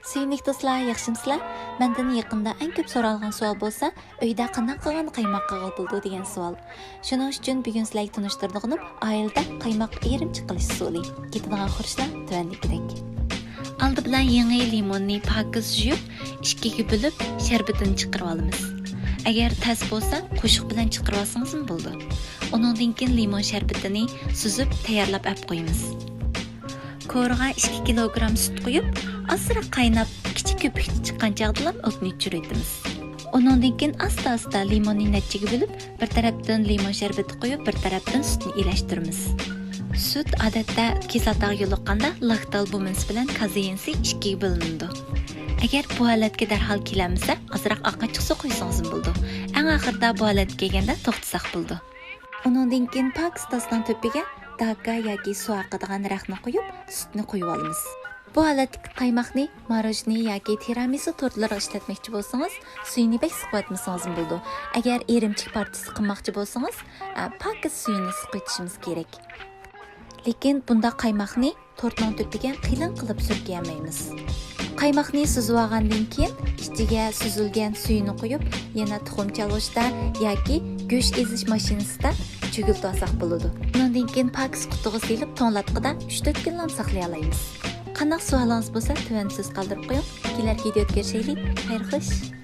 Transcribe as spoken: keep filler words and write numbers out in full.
سۆيۈملۈك دوستلار، ياخشىمسىلەر؟ مەندىن يېقىندا ئەڭ كۆپ سورالغان سوئال بولسا، ئۆيدە قانداق قىلغان قايماق قىلغىلى بولىدۇ دېگەن سوئال. شۇنىڭ ئۈچۈن بۈگۈن سىلەرگە تونۇشتۇرىدىغىنىم ئائىلىدە قايماق ئېرىمچىك قىلىش ئۇسۇلى. كېتىدىغان خۇرۇچلار تۆۋەندىكىدەك. ئالدى بىلەن يېڭى لىموننى پاكىز يۇيۇپ، ئىككىگە بۆلۈپ، شەربىتىنى چىقىرىۋالىمىز. ئەگەر تەس بولسا، قوشۇق بىلەن چىقىرىۋالسىڭىزمۇ بولىدۇ. ئۇنىڭدىن كېيىن لىمون شەربىتىنى سۈزۈپ، تەييارلاپ ئەپ قويىمىز. كورىغا ئىككى كىلوگرام سۈت قۇيۇپ، ئازراق قايناپ، كىچىك كۆپۈككە چىققان چاغدىلا ئوتنى ئۆچۈرۈۋېتىمىز. ئۇنىڭدىن كېيىن ئاستا-ئاستا لىموننى نەچچىگە بۆلۈپ، بىر تەرەپتىن لىمون شەربىتى قۇيۇپ، بىر تەرەپتىن سۈتنى ئىلەشتۈرىمىز. سۈت، ئادەتتە، كىسلاتاغا يولۇققاندا، لاكتال بۇمىنىسى بىلەن كازېينىسى ئىككىگە بۆلۈنىدۇ. ئەگەر بۇ ھالەتكە دەرھال كېلەلمىسە، ئازراق ئاق ئاچچىق سۇ قۇيسىڭىزمۇ بولىدۇ. ئەڭ ئاخىرىدا بۇ ھالەتكە كەلگەندە توختىتساق بولىدۇ. ئۇنىڭدىن كېيىن پاكىز تاسنىڭ تۆپىگە داكا ياكى سۇ ئاقىدىغان رەختنى قويۇپ، سۈتنى قۇيۇۋالىمىز. بۇ ھالەتتىكى قايماقنى ماروژنى ياكى تىرامىسۇ تورتلىرىغا ئىشلەتمەكچى بولسىڭىز، سۈيىنى بەك سىقىۋەتمىسىڭىزمۇ بولىدۇ. ئەگەر ئېرىمچىك پارچىسى قىلماقچى بولسىڭىز، ئە، پاكىز سۈيىنى سىقىۋېتىشىمىز كېرەك. لېكىن بۇنداق قايماقنى تورتنىڭ تۆپىگە قېلىن قىلىپ سۈركىيەلمەيمىز. قايماقنى سۈزۈۋالغاندىن كېيىن، ئىچىگە سۈزۈلگەن سۈيىنى قۇيۇپ، يەنە تۇخۇم چالغۇچتا ياكى گۆش ئېزىش ماشىنىسىدا چۆگۈلتۈۋالساق بولىدۇ. ئۇنىڭدىن كېيىن پاكىز قۇتىغا سېلىپ، توڭلاتقۇدا ئۈچ تۆت كۈنلەپ ساقلىيالايمىز. قانداق سوئالىڭىز بولسا، تۆۋەندە سۆز قالدۇرۇپ قويۇڭ. كېلەر ۋىدېودا كۆرۈشەيلى. خەير خوش.